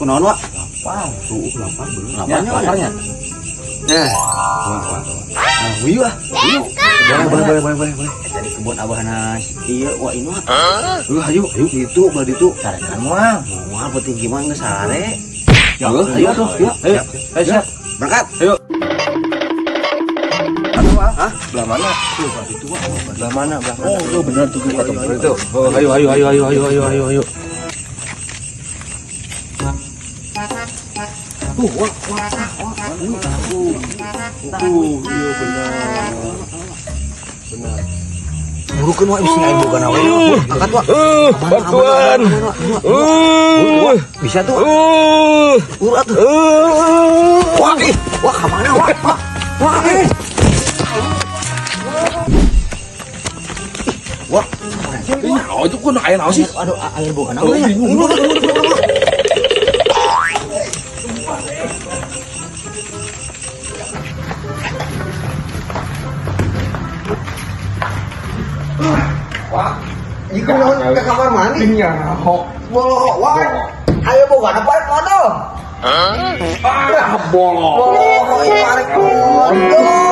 Kunaon, Wak? Lapar, tuh lapar bener. Laparnya, Wak? Laparnya. Nah, Wah, wah, wah. nah, hayu ah. Hayu. Boleh, boleh, boleh, boleh, boleh, boleh. Eta di kebun abahna iya Wak Inu ah. Ayo, ayo, itu, belah itu. Sarekan moal. Moal penting gimana geus sare. Ya, ayo tuh, ayo, ayo, ayo, siap. Berangkat. Ayo. Hah? Belah mana? Tuh, belah itu, Wak. Belah mana? Belah mana? Oh, itu benar tuh kata benar itu. Oh, ayo, ayo, ayo, ayo, ayo, ayo, ayo, ayo. Tuh, Wak, Wak, Wak. Tuh, iya benar. Benar. Burukeun, Wak, bisi aing boga we. Angkat, Wak. Bantuan. Wak, bisa tuh. Buru atuh. Wah, ih, wah, ka mana, Wak? Wah, wah, eh. Wah, Oh, itu kok aya naon sih? Aduh, air boga naon ya? Buru, buru, buru, buru. Wah, ieu naon ke kamar mandi? Nyaho. Bolo, wah. Ayo boga apa modal? Ah, bolong. Bolo, ieu arek modal.